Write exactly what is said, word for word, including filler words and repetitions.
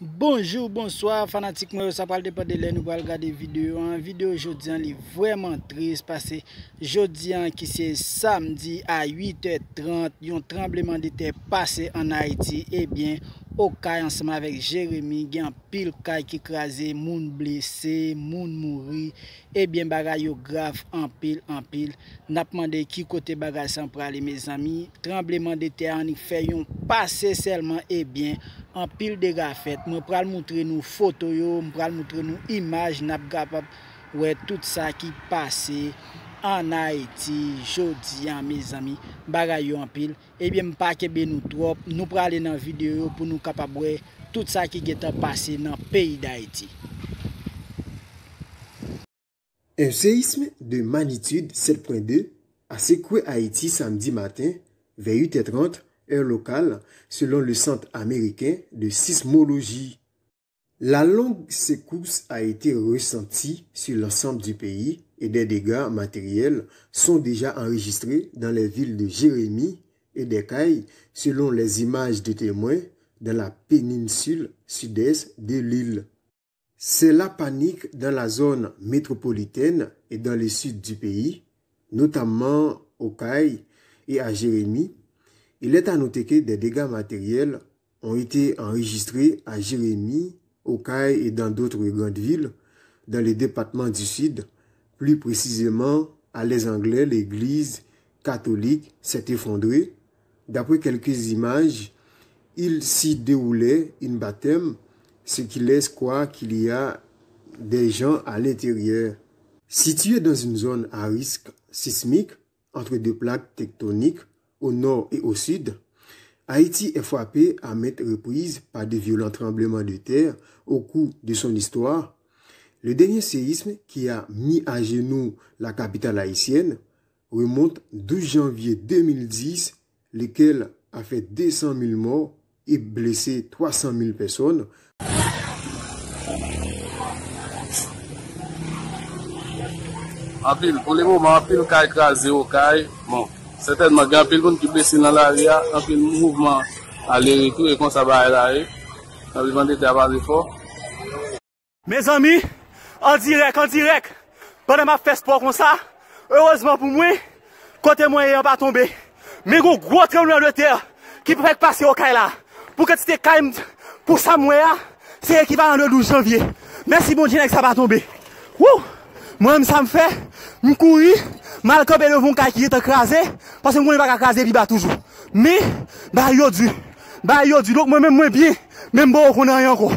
Bonjou, bonswa, fanatik mwen yo, sa pral depann de lè nou pral gade videyo an. Videyo jodi an, li vrèman tris, paske jodi an, ki se samdi a uit è trant, yon tranblemanntè pase ann Ayiti. Ebyen, Okay ansanm avèk Jeremi, gen anpil kay ki kraze, moun blese, moun mouri. Ebyen, bagay yo grav anpil, anpil. N ap mande ki kote bagay sa prale, mezanmi. Tranblemanntè a annik fè yon pase sèlman, ebyen, anpil dega fèt. Mwen pral moutre nou foto yo, m pral moutre nou imaj, n ap kapab wè tout sa ki pase ann Ayiti jodi a, mezanmi. Bagay yo anpil. Ebyen, m pa kenbe nou twòp. Nou prale nan videyo yo pou nou kapab wè tout sa ki gentan pase nan peyi Dayiti. Un séisme de magnitude sept point deux a secoué Haïti samedi matin vers huit heures trente, heure locale, selon le Centre américain de sismologie. La longue secousse a été ressentie sur l'ensemble du pays et des dégâts matériels sont déjà enregistrés dans les villes de Jérémie et des Cayes, selon les images de témoins dans la péninsule sud-est de l'île. C'est la panique dans la zone métropolitaine et dans le sud du pays, notamment au Cayes et à Jérémie. Il est à noter que des dégâts matériels ont été enregistrés à Jérémie, au Cayes et dans d'autres grandes villes dans le département du Sud, plus précisément à Les Anglais, l'église catholique s'est effondrée. D'après quelques images, il s'y déroulait une baptême, ce qui laisse croire qu'il y a des gens à l'intérieur. Situé dans une zone à risque sismique entre deux plaques tectoniques au nord et au sud, Haïti est frappé à maintes reprises par de violents tremblements de terre au cours de son histoire. Le dernier séisme qui a mis à genoux la capitale haïtienne remonte douze janvier deux mille dix, lequel a fait deux cent mille morts et blessé trois cent mille personnes. Anpil, pou le moman, anpil kay kraze Okay. Bon, sètènman, gen anpil moun ki blese nan lari a, anpil mouvman ale retou, e konsa bagay la ye. Tranblemanntè a pase fò. Mezanmi, an dirèk, an dirèk, pandan m ap fè spò konsa, erezman pou mwen, kote mwen ye an pa tonbe. Men gon gwo tranblemanntè ki fèk pase Okay la. Pou kantite kay m, pou sa m wè a, se ekivalan de douz janvye. Mèsi Bondye, nèg sa pa tonbe. Wou! Mwen menm sa m fè, m kouri, m al kanpe devan yon kay ki gentan kraze, paske m konnen li pa ka kraze pi ba toujou. Men, bagay yo di. Bagay yo di. Donk mwen menm mwen byen, men m poko konn anyen ankò.